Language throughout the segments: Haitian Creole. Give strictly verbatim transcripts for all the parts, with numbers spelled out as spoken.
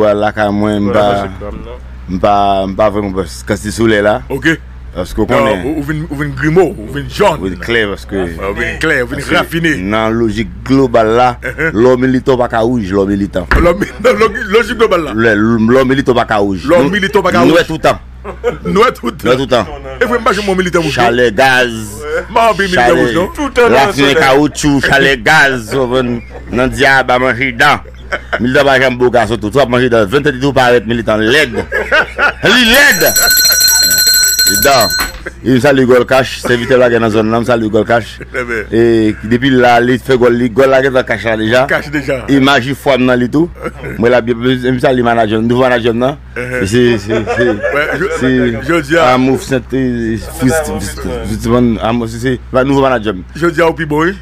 Lakay mwen, m pa, m pa, m pa vrèman pè kantite solèy la. Ok. Paske w konnen. Ou vin, ou vin grimo, ou vin jòn. Ou vin klè, paske. Ou vin klè, ou vin rafine. Nan lojik global la, lè w militan, w pa ka wouj, lè w militan. Lè w mi-, nan lo-, lojik global la. Lè, lè w militan, w pa ka wouj. Lè w militan, w pa ka wouj. Nwè toutan. Nwè toutan. Nwè toutan. E vre, m pa janm wè yon militan wouj, non. Chalè gaz. M pa anpil militan wouj, non. Toutan nan solèy. Lafimen kawotchou, chalè gaz, w konprann, nan dyab a manje dan. Militan pa janm bo gason tou. Twòp manje dan. Vennèt tou parèt militan lèd. Li lèd. Li dan. E m salye Gòl Kach, sèvitè lagè nan zòn nan, m salye Gòl Kach. E depi la, li fè gòl li, gòl la gentan kach la deja. Kach deja. Imaj li fwa m nan li tou. Mwen la byen, m salye manadjè m, nouvo manadjè m nan. Se, se, se, se Amouf Sent, Fritz, Fritz, Fritz, Amouf, se, se nouvo manadjè m. Jodi a ou pi bon, wi.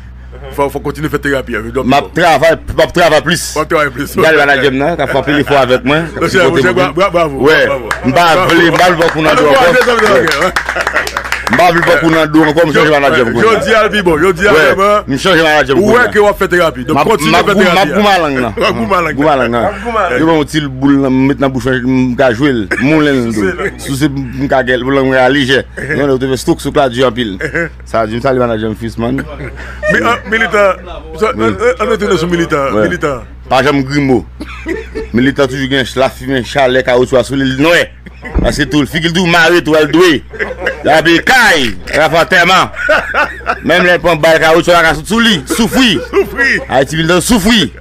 Fò, fò kontinye fè terapi a. M ap travay, m ap travay plis. M ap travay plis. Gade manadjè m nan, k ap fè anpil efò avèk mwen, k ap sipote mwen. Bravo, bravo. M pa vle, m pa vle pran kou nan do ankò. M pa vle pran kou nan do ankò, m chanje manadjè m kounye a. Jodi a l pi bon, jodi a vrèman. M chanje manadjè m kounye a. Ou wè ke w ap fè terapi. Donk kontinye fè terapi a. M ap goumen a lang nan. M ap goumen a lang nan. Yo ban yon ti boul nan, m met nan bouch mwen, m ka jwe l, moulen l tou. Souse m ka gen l, pou lang mwen a lejè. Ou te fè stroke, stroke la di anpil. Sa di m salye manadjè m Frisman. Mi-, an, militan, sa, an, an, an retounen sou militan, militan. Pa janm grimo. Militan toujou gen lafimen, chalè, kawotchou a sou li, li nwè. Paske tou, figi l tou mare tou, al dwe. L abiye kay, l ap fè antèman. Menm lè l pran bal, kawotchou la ka sot sou li, soufri. Soufri. Ayiti militan soufri.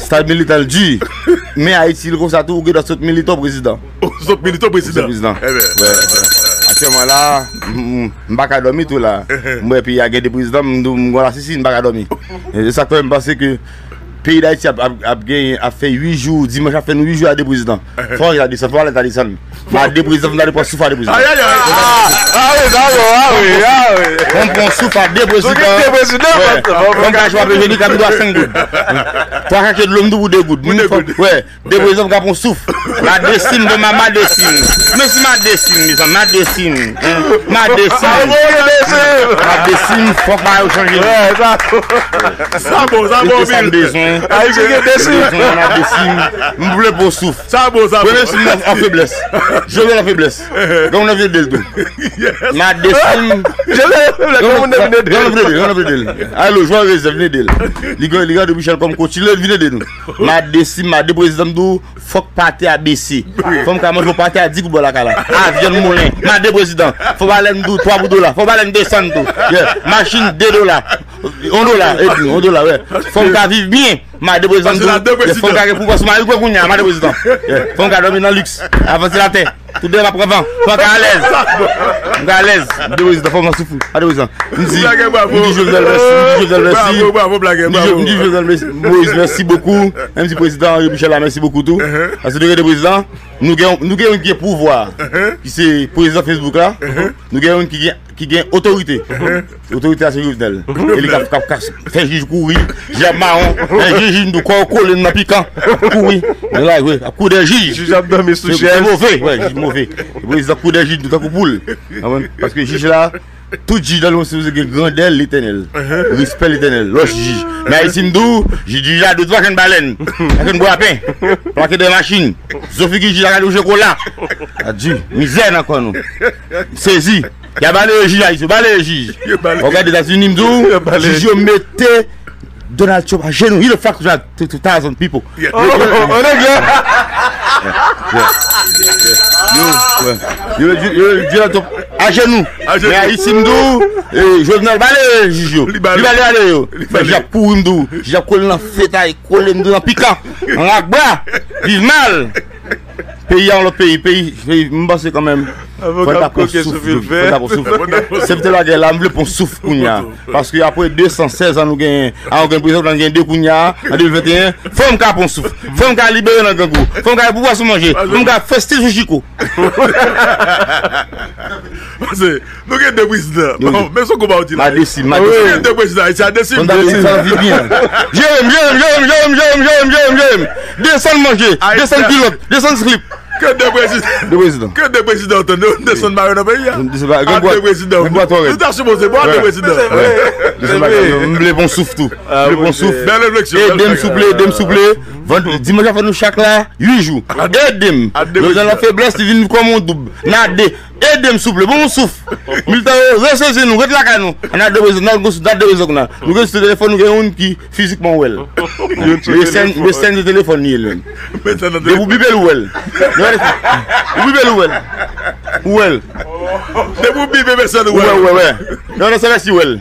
Stad militan l di. Men Ayiti l konsa tou, ou gen dwa sot militan prezidan. Sot militan prezidan. Sot prezidan. Wè. Aktyèlman la, m, m, m pa ka dòmi tou la. M wè peyi a gen de prezidan, m, m gon lasisi, m pa ka dòmi. E se sa k fè m panse ke peyi Dayiti ap, ap, ap genyen, ap fè uit jou, dimanch ap fè nou uit jou a de prezidan. Fò w ta desann, fò w ta desann. M a de prezidan, fò m ta pran souf a de prezidan. Ayayay. Ah, ah, wi, sa bon, ah, wi, ah, wi. Fò m pran souf a de prezidan. Fò m gen de prezidan, fò m gen de prezidan. Twa kachè dlo, m tou pou de goud. Pou de goud. Wè. De prezidan, m ka pran souf. Madesim, bon, ma, Madesim. Mèsi Madesim, mezanmi, Madesim. Madesim. Madesim, fòk bagay yo chanje. Sa bon, sa bon, sa m bezwen. Ayisyen gen Desim. Bezwen Madesim. M vle pran souf. Sa bon, sa bon. Premye sim nan an feblès. Jovenel an feblès. Granmoun nan vin ede l tou. Madesim. Jovenel an feblès, granmoun nan vin ede l. Granmoun nan vin ede l. Alo, Jovenel vin ede l. Li gen, li gen de Michel kòm coach, li vin ede nou. Madesim, ma de prezidan m tou. Fòk pate a bese. Fò m ka manje yon pate a di goud bò lakay la. A vyann moulen. Ma de prezidan. Fò balèn dou twa pou dola. Fò balèn desann tou. Yeah. Machin de dola. On dola. Epi, on dola, wè. Fò m ka viv byen. Ma de prezidan tou. Yeah, fò m ka gen pouvwa sou mari mwen kounye a. Ma de prezidan. Yeah. Fò m ka dòmi nan liks. A vantilatè. Tout de m ap pran van. Fò m ka alèz. M ka alèz. De prezidan, fò m soufri. A de prezidan. M di, m di Jovenel mèsi, m di Jovenel mèsi. Bravo, bravo, blagè, bravo. M di Jo-, m di Jovenel mèsi, Moïse, mèsi bokou. M di prezidan André Michel la, mèsi bokou tou. Paske nou gen de prezidan, nou gen, nou gen youn ki gen pouvwa, ki se prezidan Facebook la. Nou gen youn ki gen, ki gen otorite. Otorite a se Jovenel. E li k ap, k ap, k ap fè jij kouri, jij ap mawon, fè jij, jij tou kò yo kole nan pikan, kouri. Nan lari, ap kouri dèyè jij. Jij ap dòmi sou chèz. Se move, wè, jij move. Prezidan kouri dèyè jij tou tankou poul. Paske jij la, tout jij nan lemonn sipoze gen grandè Letènèl, respè Letènèl, lòs jij. Men Ayiti m di w, jij, jij la dwe twa kenn balèn, twa kenn bwapen, plake dèyè machin. Zo figi jij la gade wouje kola. Adye, mizè nan kò nou. M sezi. Y a baleye jij Ayiti, yo baleye jij. Ou gade Etazini, m di w, jij yo mete Donald Trump ajenou. He the fuck to, to thousand people. Oh, an anglè. Yo, yo, yo, yo, Donald Trump ajenou. Men Ayiti, m di w, e, Jovenel baleye jij yo. Li baleye yo. Men jij ap kouri, m di w. Jij ap kole nan fetay, kole, m di w, nan pikan. Nan rakbra. Viv mal. Peyi a yon lòt peyi, peyi, peyi, m panse kanmenm, fò n ta pran souf, fò n ta pran souf. Sèvitè lagè la, m vle pran souf kounye a. Paske apre de san sèz an nou genyen, a nou gen prezidan, nou gen de kounye a, an de mil venteyen, fò m ka pran souf. Fò m ka libere nan grangou. Fò m ka gen pouvwa sou manje. Fò m ka fè stil sou chiko. Paske nou gen de prezidan. Bon, men se yon konba w di la. Madesim, Madesim. Nou gen de prezidan, Ayiti a desim. Fò n ta desann vi byen. Jere m, jere m, jere m, jere m. Desann manje, desann kilòt, desann slip. Ke de prezidan. De prezidan. Ke de prezidan antann yo desann mare nan peyi a. Desann mare, a de prezidan. Gen bwa twò rèd. Nou ta sipoze bwa de prezidan. Desann mare, m vle pran souf tou. M vle pran souf. Bèl refleksyon. Ede m souple, ede m souple. Dimanch la fè nou chak la uit jou. Ede m. Lè w nan feblès, li vin kòm yon doub. N a de. Ede m souple, ban m yon souf. Militan yo, resezi nou, ret lakay nou. N a de prezidan, n a de prezidan kounye a. Nou gen sou telefòn, nou gen youn ki fizikman ou wè l. Mesèn, mesèn de telefòn li ye li menm. Depi w bipe l ou wè l. Ou bipe l ou wè l. Ou wè l. Depi w bipe mesèn ou wè l. Ou wè, ou wè, wè. Non, non, se mèsi ou wè l.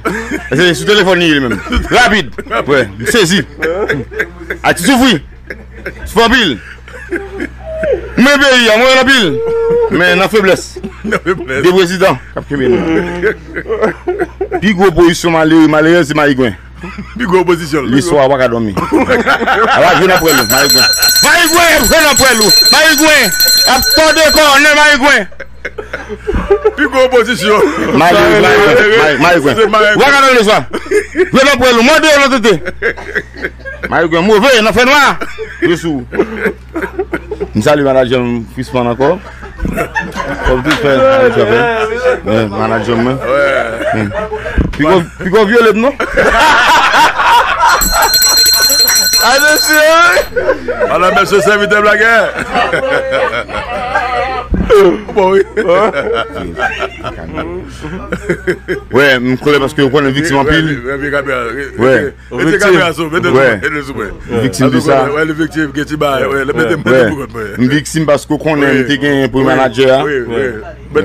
Se sou telefòn li ye li menm. Rapid. Wè, m sezi. Ayiti soufri. Soufri anpil. Men peyi a, mwen anpil. Men nan feblès. Nan feblès. De prezidan k ap kenbe nou. Pi gwo opozisyon malere, malerèz se Mayigwen. Pi gwo opozisyon. Listwa pa ka dòmi. A va jwe nan pwèl ou, Mayigwen. Mayigwen ap jwe nan pwèl ou. Mayigwen ap tòde kò nan Mayigwen. Pi gwo opozisyon. Malere, Mayigwen. Mayigwen. Ou pa ka dòmi listwa. Jwe nan pwèl ou, mande yo nan tete. Mayigwen move nan fènwa. Yo sou. M salye manadjè m Frisman ankò. Kòm tout fè, manadjè fè. Manadjè mwen. Piko, piko vyole m non. Atensyon. Ala mesye sèvitè blagè. Bon wi. Wè, m kole paske ou konnen viktim anpil. Wè. Mete kamera sou, mete l sou mwen, mete l sou mwen. Viktim de sa. Wè, li viktim, gen ti bagay, wè, mete m pou kont mwen. M viktim paske w konnen m te gen premye manadjè a. Wi, wi. M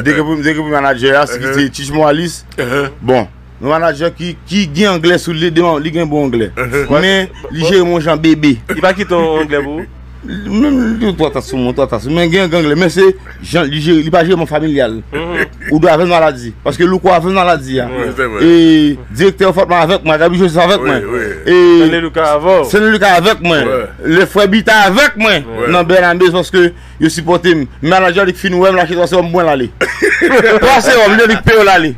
te gen premye manadjè a, se ki te Tich Moralis. Bon, yon manadjè ki, ki gen anglè sou li, li gen bon anglè. Men, li jere m yon jan bebe. Li pa kite yon anglè pou ou? Menm li twa tas sou mwen, twa tas sou mwen, men gen anglè, men se jan li jere, li pa jere m an familyal. Ou dwe avè l maladi. Paske louko avè l maladi a. E direktè yo fòt mwen avèk mwen, Gaby Joseph avèk mwen. E Stanley Lucas avè w. Stanley Lucas avèk mwen. Le frè Bita avèk mwen. Nan Bernabé paske yo sipòte m. Manadjè li k fin wè m lache twa sewòm pou mwen l ale. Twa sewòm, li di k peye w l ale.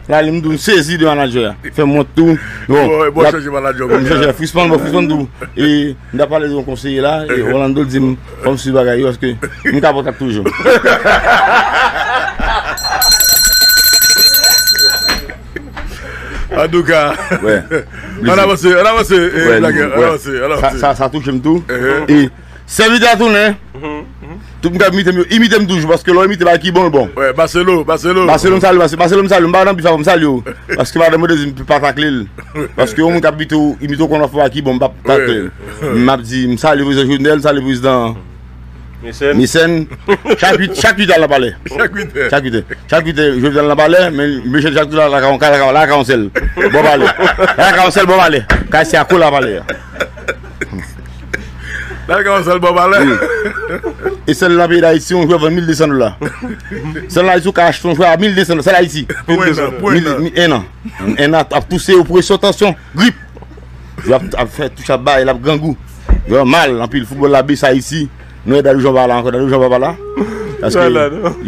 L ale, m di w m sezi de manadjè a. Fè m wont tou. Bon, m chanje Frisman, bon, Frisman tou. E M ta pale de yon konseye la, e Orlando di m fò m swiv bagay yo paske m ka pran kat toujou. Antouka, ann avanse, ann avanse, ann avanse, ann avanse. Sa touche m tou. E sèvitè a tounen. Tout moun k ap imite m yo, imite m toujou, paske lè w imite bagay ki bon, l bon. Wè, Marcelo, Marcelo. Marcelo, m salye, Marcelo, Marcelo, m salye w, m pa nan bif avè w, m salye w. Paske madanm mwen te di m pa takle l. Paske yon moun k ap imite w, imite w konn w ap fè bagay ki bon, m p ap takle l. M ap di, m salye prezidan Jovenel, m salye prezidan Mecène. Chak uit, chak uit al nan palè. Chak uit è. Chak uit è. Chak uit è, Jovenel nan palè, men Mecène chak uit la, la ka, la ka, la ka yon sèl. Bò palè. La ka yon sèl bò palè. Kay se a kou la palè a. Dal ka yon sèl bò palè. E sèl nan peyi Dayiti, yon jwè vann mil de san dola. Sèl nan Ayiti, ou ka achte yon jwè a mil de san dola. Sèl Ayiti. Pou en an, pou en an. En an, ap touse, opresyon, tansyon, grip. Jwè ap, ap fè touch ap bay, l ap grangou. Jwè mal, anpil foutbòl la bese Ayiti. Nou wè Dadou Jean pa la ankò, Dadou Jean pa la. Paske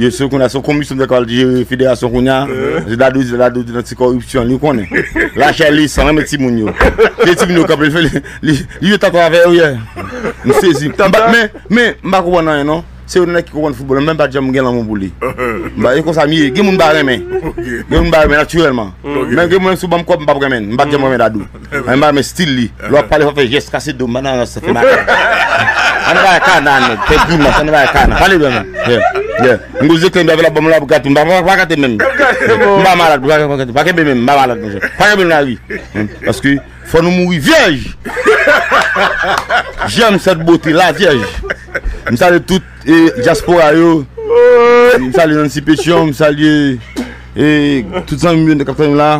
yo se kounye a, se yon komisyon ki pral jere federasyon kounye a. Se Dadou, Dadou di nan ti kòripsyon, li konnen. Lachè li san renmen timoun yo. Se timoun yo kanpe, li fè li, li, li jwe tata avè yo yè. M sezi. Men, men, m pa konprann anyen non. Se yon nèg ki konprann foutbòl, men m pa t janm gen lanmou pou li. M pa, e konsa m ye, gen moun m pa renmen. Gen moun m pa renmen natirèlman. Men gen moun sou ban m kòb, m p ap renmen l. M pa t janm renmen Dadou. Mwen pa renmen stil li. Lè w ap pale, fò w fè jès, kase do, m pa nan sa fè mal. Ann bay kana, nèg, fè grimas, ann bay kana. Pale byen, man. Yeah, yeah. M goze klenbe avè l ap ban m la pou gate, m pa, pa, pa gate menm. M pa malad, pa, pa, pa kenbe menm, m pa malad, monchè. Pa kenbe m nan lari. Paske fò nou mouri vyèj. Jèm sèt bote, la vyèj. M salye tout, e, dyaspora yo. M salye Nancy Pétion, m salye, e, tout zanmi m yo k ap tann m la.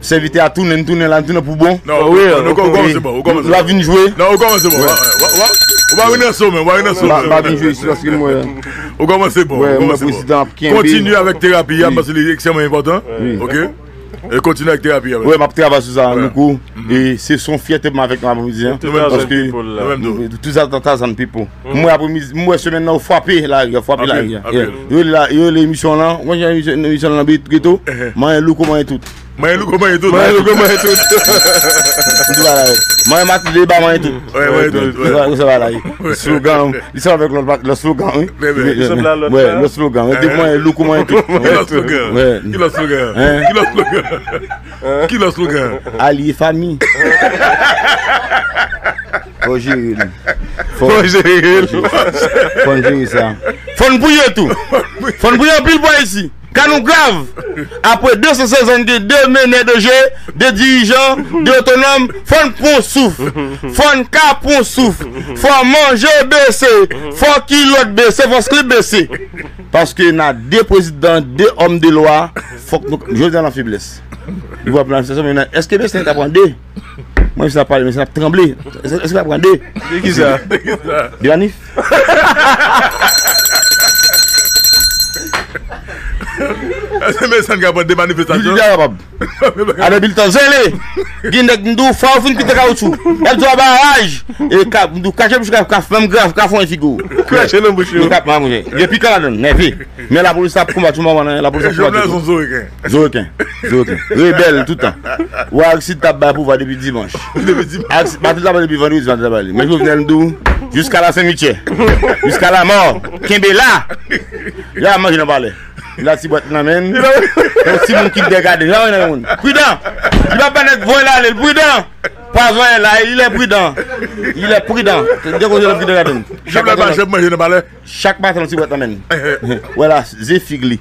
Sèvitè a tounen, n tounen la, n tounen pou bon. Non, wi, non, ou kòmanse bon, ou kòmanse bon. L ap vin jwe. Non, ou kòmanse bon. Ou pa vin nan somen, ou pa vin nan somen. M pa vin jwe isi paske m wè. Ou kòmanse bon, ou kòmanse bon. Kontinye avèk terapi a, paske li ekstrèmman enpòtan. Ok? E kontinye avèk terapi a. Wi, m ap travay sou sa, Louko. E se, se yon fyète pou mwen avèk nou apremidi a. Paske tout sa, Tazan people. M wè apremidi, m wè semèn nan, yo frape lari a, frape lari a. Yo rele emisyon lan, mwen jan emisyon lan geto, manyen Louko, manyen tout. Mwen louko mwen tout. Mwen louko mwen tout. M di bagay. Mwen Matilde ba mwen tout. Wè, mwen tout. Li sa bagay. Slogan. Li sa avèk lòt lòt slogan wi. Li sanble a lòt la. Lòt slogan wi. Depi mwen louko mwen tout. Ki lòt slogan? Ki lòt slogan? Ki lòt slogan? Alye fanmi. Fò jere li. Fò jere li. Fò n jere sa. Fò n priye tou. Fò n priye anpil pou Ayiti. Ka nou grav. Apre de san sèz an, gen de menè de je, de dirijan, de otonòm, fò n pran souf. Fò n ka pran souf. Fò manje bese. Fò kilòt bese. Fò slip bese. Paske nan de prezidan, de òm de lwa, fòk nou jodi a nan feblès. Nou va pran sesyon, men èske bese ta pran de? Mwen, si n ap pale, men si n ap tranble. Èske, èske n ap pran de? De ki sa? De manif? Èske men sa n ka pran de manifestasyon? Li kapab. Adè biltan zele. Gen nèg m di w fò w fin pete kawotchou. L ap di w a baraj. E ka m di w kache bouch ka ka menm grav ka fon figi w. Krache nan bouch yo. Li kap manmouze. Gen pikan ladann, nève. Men lapolis ap konbat sou manman nan, lapolis ap konbat sou tou. Zoreken. Zoreken. Rebèl toutan. Wè Aristide t ap bay pouvwa depi dimanch. Depi dimanch. Aristide, Matilde t ap bay depi vandredi, Matilde t ap bay li. Men Jovenel m di w, jiska la Sen Mityè. Jiska la mò. Kenbe la. Y a manje nan palè. Li la ti bwat nan men l. Yon timoun ki dègade. Y a manje nan moun. Pridan. Li pa bay nèg voye l ale. Pridan. Pwazon la, il est prudent. Il est prudent. Dekoze l ap ki dègade. Chak maten, manje nan palè. Chak maten, yon ti bwat nan men l. Wè la, ze fig li.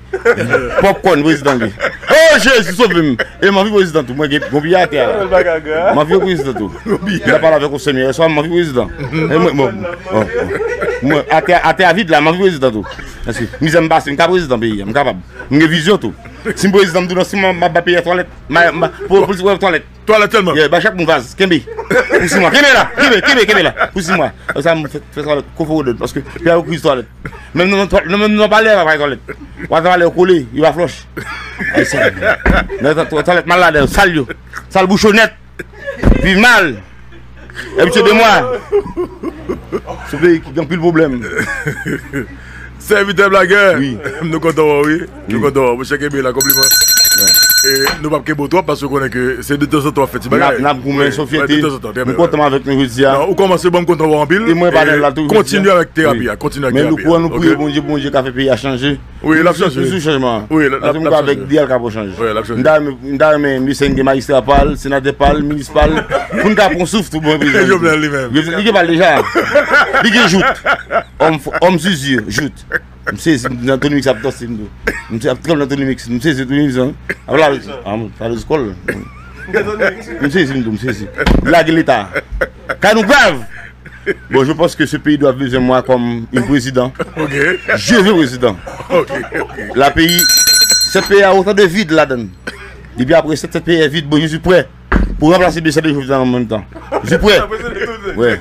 Popcorn prezidan li. Oh, Jezi, sove m. E m anvi prezidan tou. Mwen gen gon piya atè a la. M anvi prezidan tou. M ta pale avèk ou semyè yè swa, m anvi prezidan. E mwen, mwen, mwen, atè, atè a vid la, m anvi prezidan tou. Paske mizè m pase, m ka prezidan peyi a, m kapab. M gen vizyon tou. Si m prezidan, m tou nan si m ap ba peyi a twalèt. Ma, ma, pou, pou, pou twalèt. Twalèt sèlman. Yeah, ba chak moun vaz, kenbe. Pou sis mwa. Kenbe la, kenbe, kenbe, kenbe la. Pou sis mwa. Sa m fè, fè twalèt, koforodòn, paske peyi a yo kriz twalèt. Menm nou, menm nou pale a pa twalèt. Wata pale yo kole, yo pa flòch. Ayisyen. Nan twalèt mal ladan, sal yo. Sal bouchonèt. Viv mal. Abitye de mwa. Se yon peyi ki gen anpil pwoblèm. Sèvitè Blagè. Wi. Nou kontan wè w, wi. Nou kontan wè w. Monchè, kenbe la, konpliman. E nou p ap kenbe w twòp paske w konnen ke se detanzantan w ap fè ti bagay. N ap, n ap goumen, se yon fyète. Nou kontan avèk nou jodi a. Non, ou kòmanse bon, m kontan wè w anpil. E mwen pa la tou jodi a. Kontinye avèk terapi a, kontinye avèk terapi a. Men nou priye Bondye, Bondye ka fè peyi a chanje. Wi, l ap chanje. Nou sou chanjman an. Wi, l ap, l ap chanje. Avèk de a l ka pou chanje. Wi, l ap chanje. M ta renmen, m ta renmen M. Sèn gen majistra pa l, senatè pa l, minis pa l, pou n ka pran souf tou bon prezidan. Jovenel li menm. Li gen pa l deja. Li gen jout. Òm, òm zizi, jout. M sezi, m nan Tony Mix ap danse, m tou. M ap tranble nan Tony Mix, m sezi Tony Mix, an. Ap la, an, pale zikòl. M sezi, m tou, m sezi. Lage leta. Ka nou grav. Bon, je pense que ce pays doit besoin de moi comme un président. Ok. Je veux président. Ok, ok. La peyi, sèt peyi a otan de vid ladan l. Depi apre sèt, sèt peyi a vid, bon, je suis prêt pou ranplase Bese de Jovenel an menm tan. Je suis prêt. Wè.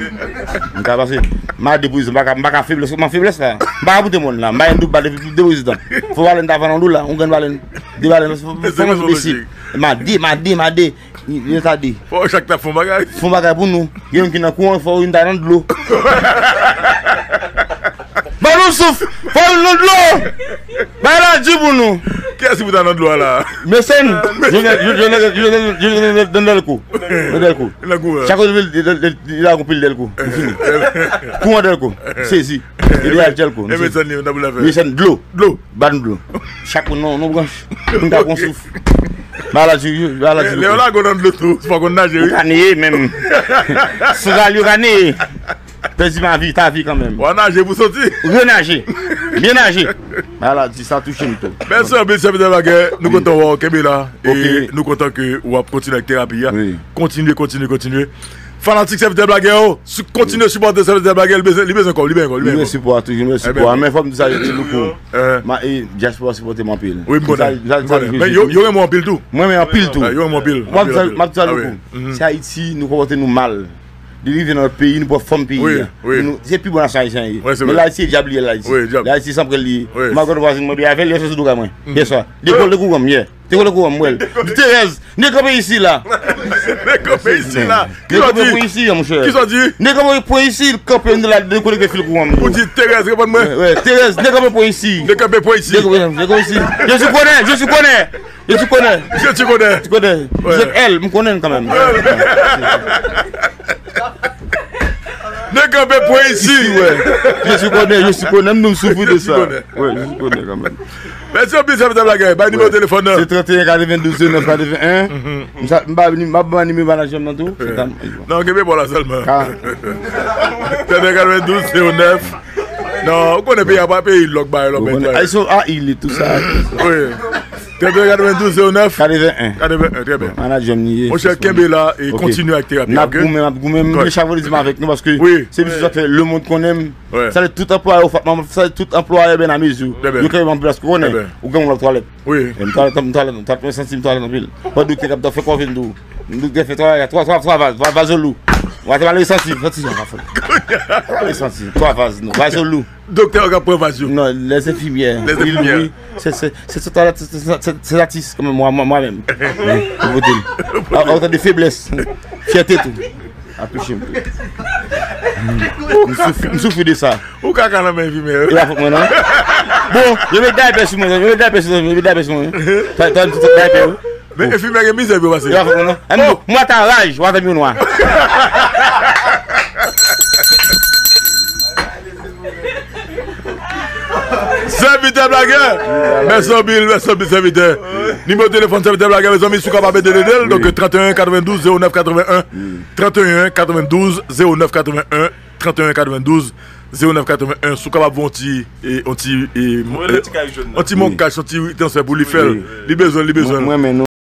M ka pase. M a de prezidan, m pa ka, m pa ka feblès, m an feblès la. M pa ka pote mòn la. M pa gen doub ba depi de prezidan. Fò balèn ta vann an dou la, yon grenn balèn. De balèn, fò, fò manje bese. M a de, m a de, m a de. Li, li ta di. Fò chak ta fon bagay. Fon bagay pou nou. Gen youn ki nan kouran, fò youn ta nan dlo. Ban nou souf, fò youn nan dlo. Bay la di pou nou. Kiyès ki pou ta nan dlo a la? Mesen. Jovenel, Jovenel, Jovenel, Jovenel, Jovenel nan dèlko. Nan dèlko. Nan kouran. Chak kote li, li, li, li la gon pil dèlko. Li fini. Kouran dèlko. Sezi. Li deyal dèlko. E mesen li, nan boul afè. Mesen dlo. Dlo. Ban nou dlo. Chak moun nan yon branch. Pou n ka pran souf. Maladi, maladi. Lè yo lage w nan dlo tou, fòk ou naje, wi. Ou ka neye menm. Sandal yo ka neye. Pèdi ma vi, ta vi kanmenm. W a naje pou soti. Renaje. Byen naje. Maladi, sa touche m tou. Mèsi anpil, Sèvitè Blagè. Nou kontan wè w, kenbe la. E nou kontan ke w ap kontinye ak terapi a. Wi. Kontinye, kontinye, kontinye. Fanatik Sèvitè Blagè yo, si kontinye sipòte Sèvitè Blagè, li bezwen, li bezwen kòb, li bezwen kòb, li bezwen kòb. Li gen sipò a, toujou gen sipò a. Men fò m di sa, yo ti louko. Ma, e, dyaspora sipòte m anpil. Wi, m konnen. Men yo, yo renmen w anpil tou. Mwen renmen anpil tou. Yo renmen w anpil. M ap di sa, louko. Se Ayiti, nou konpòte nou mal. Li rive nan lòt peyi, nou pran fanm peyi a. Wi, wi. Nou, se pi bon nasyon ayisyen ye. Wi, se vre. Men Ayiti, dyab li ye, Ayiti. Wi, dyab. Ayiti, san prèl li ye. Wi. M a gade vwazin mwen, byen avè l, yè sou dou ka mwen. Yè swa. Li kole kou an m, yè. Te kole kou an m, wè l. Di Terèz, nèg kanpe isi la. Nèg kanpe isi la. Ki sa w di? Nèg kanpe pwen isi, monchè. Ki sa w di? Nèg kanpe pwen isi, l kanpe, l la dekonekte fil kouran m. Ou di Terèz, reponn mwen. Wè, wè, Terèz, nèg kanpe pwen isi. Nèg kanpe pwen isi. Nèg kanpe pwen isi. Je suis connais, je suis connais. Je suis connais. Je suis connais. Tu connais. Wè. Vous êtes elle, m konnen l kanmenm. Nèg kanpe pwen isi. Isi, wè. Je suis connais, je suis connais, m soufri de sa. Je suis connais. Wè, je suis connais kanmenm. Mèsi anpil, sèvitè Blagè. Bay nimewo telefòn nan. Se trannteyen katrevendouz zewo nèf katreven. M sa, m ba ni, m ap ba nimewo manadjè m nan tou. Se ta m. Non, kenbe bò la sèlman. Trannteyen katrevendouz zewo nèf. Non, ou konnen peyi a pa peyi lòk bay lòk bay. Ay, so, a, il est tout ça. Wi. Trannteyen katrevendouz zewo nèf. Katreven. Katreven, trè byen. Manadjè m li ye. Monchè, kenbe la e kontinye ak terapi a, ok? N ap goumen, n ap goumen. M vle chak vandredi m avèk nou paske se misye sa k fè lemonn konnen m. Wè. Salye tout anplwaye Ofap, salye tout anplwaye Bènamezi. Trè byen. Yo kenbe m anpil paske ou konnen, ou gen moun nan twalèt. Wi. E m twalèt, m twalèt, m twalèt, mwen santi m twalèt anpil. Mwen doktè k ap fè kò vin dou. Doktè fè twa, twa, twa, twa vaz, twa vaz lou. Mwen te mal santi, santi, santi, twa vaz, non, vaz lou. Doktè yo k ap pran vaz yo. Non, les infirmières. Les infirmières. Wi, se, se, se, se, se, se, se atis kanmenm, mwen, mwen, mwen menm. Wi, pou pote l. A, a, otan de feblès. Fyète tou. Atouche m tou. M soufri, m soufri de sa. Ou kaka nan men enfimyè yo. E pa fòt mwen, non. Bon, yo met daypè sou mwen, yo met daypè sou mwen, yo met daypè sou mwen. Ta, ta, ta, daypè yo. Men enfimyè gen mizè pou yo pase. E pa fòt mwen, non. Mwen ta raj, w a fè m yon nwa. Sèvitè Blagè. Mèsi anpil, mèsi anpil, sèvitè. Nimewo telefòn sèvitè Blagè, mezanmi, si w kapab ede l, ede l. Donk, trannteyen katrevendouz zewo nèf katreven. Trannteyen katrevendouz zewo nèf katreven. Trannteyen katrevendouz zewo nèf katreven. Si w kapab yon ti, e, yon ti, e, yon ti mòn kach, yon ti transfè pou li fè l. Li bezwen, li bezwen. Mwen, mwen,